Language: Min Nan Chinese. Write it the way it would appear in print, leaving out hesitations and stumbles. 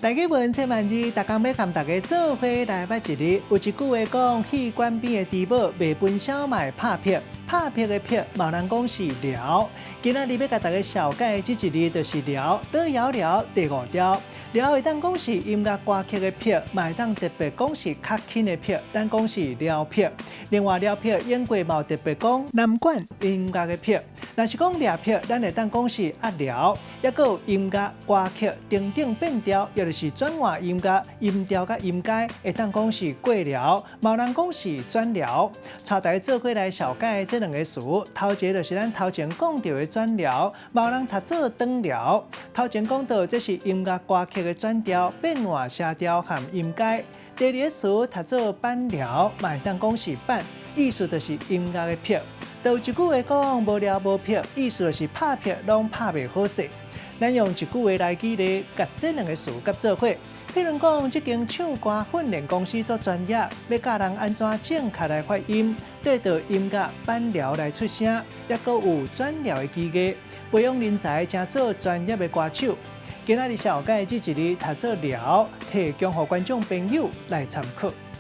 大家問千萬字，逐工欲共大家做伙來捌一字。有一句話講，戲館邊的豬母賣分銷賣拍劈，拍劈的劈，嘛有人講是療。今仔日欲共大家紹介這一字，就是療，樂瑤療第五調。療會當講是音樂歌曲的拍，嘛會當特別講是較輕的拍，咱講是療拍。另外療拍英國嘛有特別講南管音樂的拍。若是講掠拍，咱會當講是壓療，抑閣有音樂歌曲等等變調，也就是轉換音樂音調佮音階，會當講是過療，嘛有人講是轉療。帶大家做伙來紹介這兩个詞，頭一个就是咱頭前講著的轉療，嘛有人讀做轉療。頭前講到這是音樂歌曲的轉調、變換聲調和音階。第二个詞讀做板療，嘛會當講是板，意思就是音樂的拍。就有一句話講，無療無拍，意思就是拍劈攏拍袂好勢。咱用一句話來舉例，共這兩个詞佮做伙。譬如講，這間唱歌訓練公司足專業，欲教人按怎正確來發音，對著音樂板療來出聲，抑閣有轉療的技藝，培養人才，成做專業的歌手。今仔日紹介這一字讀做療，提供予觀眾朋友來參考。